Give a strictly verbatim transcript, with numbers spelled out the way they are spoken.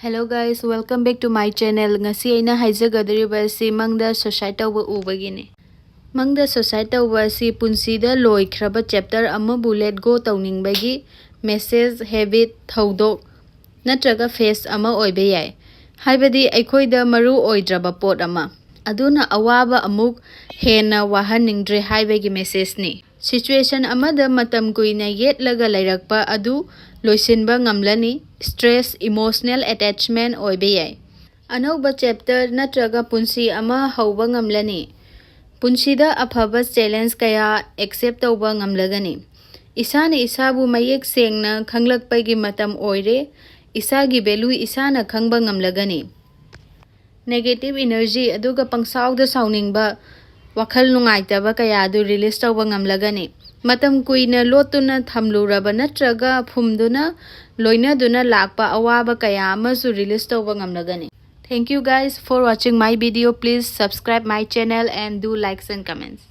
Hello guys, welcome back to my channel. ꯉꯁꯤ ꯑꯩꯅ ꯍꯥꯏꯖꯒꯗꯧꯔꯤꯕ ꯑꯁꯤ ꯃꯪꯗ suicide ꯇꯧꯕ ꯎꯕꯒꯤꯅꯤ꯫ ꯃꯪꯗ suicide ꯇꯧꯕ ꯑꯁꯤ ꯄꯨꯟꯁꯤꯗ ꯂꯣꯏꯈ꯭ꯔꯕ chapter ꯑꯃꯕꯨ let go ꯇꯧꯅꯤꯡꯕꯒꯤ message, habit, ꯊꯧꯗꯣꯛ ꯅꯠꯇ꯭ꯔꯒ phase ꯑꯃ ꯑꯣꯏꯕ ꯌꯥꯏ꯫ ꯍꯥꯏꯕꯗꯤ ꯑꯩꯈꯣꯏꯗ ꯃꯔꯨ ꯑꯣꯏꯗ꯭ꯔꯕ ꯄꯣꯠ ꯑꯃ꯫ ꯑꯗꯨꯅ ꯑꯋꯥꯕ ꯑꯃꯨꯛ ꯍꯦꯟꯅ ꯋꯥꯍꯟꯅꯤꯡꯗ꯭ꯔꯦ ꯍꯥꯏꯕꯒꯤ messageꯅꯤ꯫ Situation ꯑꯃꯗ ꯃꯇꯝ ꯀꯨꯏꯅ ꯌꯦꯠꯂꯒ ꯂꯩꯔꯛꯄ ꯑꯗꯨ ꯂꯣꯏꯁꯤꯟꯕ ꯉꯝꯂꯅꯤ꯫ Stress, emotional attachment ꯑꯣꯏꯕ ꯌꯥꯏ꯫ ꯑꯅꯧꯕ chapter ꯅꯠꯇ꯭ꯔꯒ ꯄꯨꯟꯁꯤ ꯑꯃ ꯍꯧꯕ ꯉꯝꯂꯅꯤ꯫ ꯄꯨꯟꯁꯤꯗ ꯑꯐꯕ challenge ꯀꯌꯥ accept ꯇꯧꯕ ꯉꯝꯂꯒꯅꯤ꯫ ꯏꯁꯥꯅ ꯏꯁꯥꯕꯨ ꯃꯌꯦꯛ ꯁꯦꯡꯅ ꯈꯪꯂꯛꯄꯒꯤ ꯃꯇꯝ ꯑꯣꯏꯔꯦ꯫ ꯏꯁꯥꯒꯤ value ꯏꯁꯥꯅ ꯈꯪꯕ ꯉꯝꯂꯒꯅꯤ꯫ Negative energy ꯑꯗꯨꯒ ꯄꯪꯁꯥꯎꯗ ꯁꯥꯎꯅꯤꯡꯕ, ꯋꯥꯈꯜ ꯅꯨꯡꯉꯥꯏꯇꯕ ꯀꯌꯥ ꯑꯗꯨ release ꯇꯧꯕ ꯉꯝꯂꯒꯅꯤ꯫ ꯃꯇꯝ ꯀꯨꯏꯅ ꯂꯣꯠꯇꯨꯅ ꯊꯝꯂꯨꯔꯕ ꯅꯠꯇ꯭ꯔꯒ ꯐꯨꯝꯗꯨꯅ ꯂꯣꯏꯅꯗꯨꯅ ꯂꯥꯛꯄ ꯑꯋꯥꯕ ꯀꯌꯥ ꯑꯃꯁꯨ release ꯇꯧꯕ ꯉꯝꯂꯒꯅꯤ꯫ Thank you guys for watching my video. Please subscribe my channel and do likes and comments.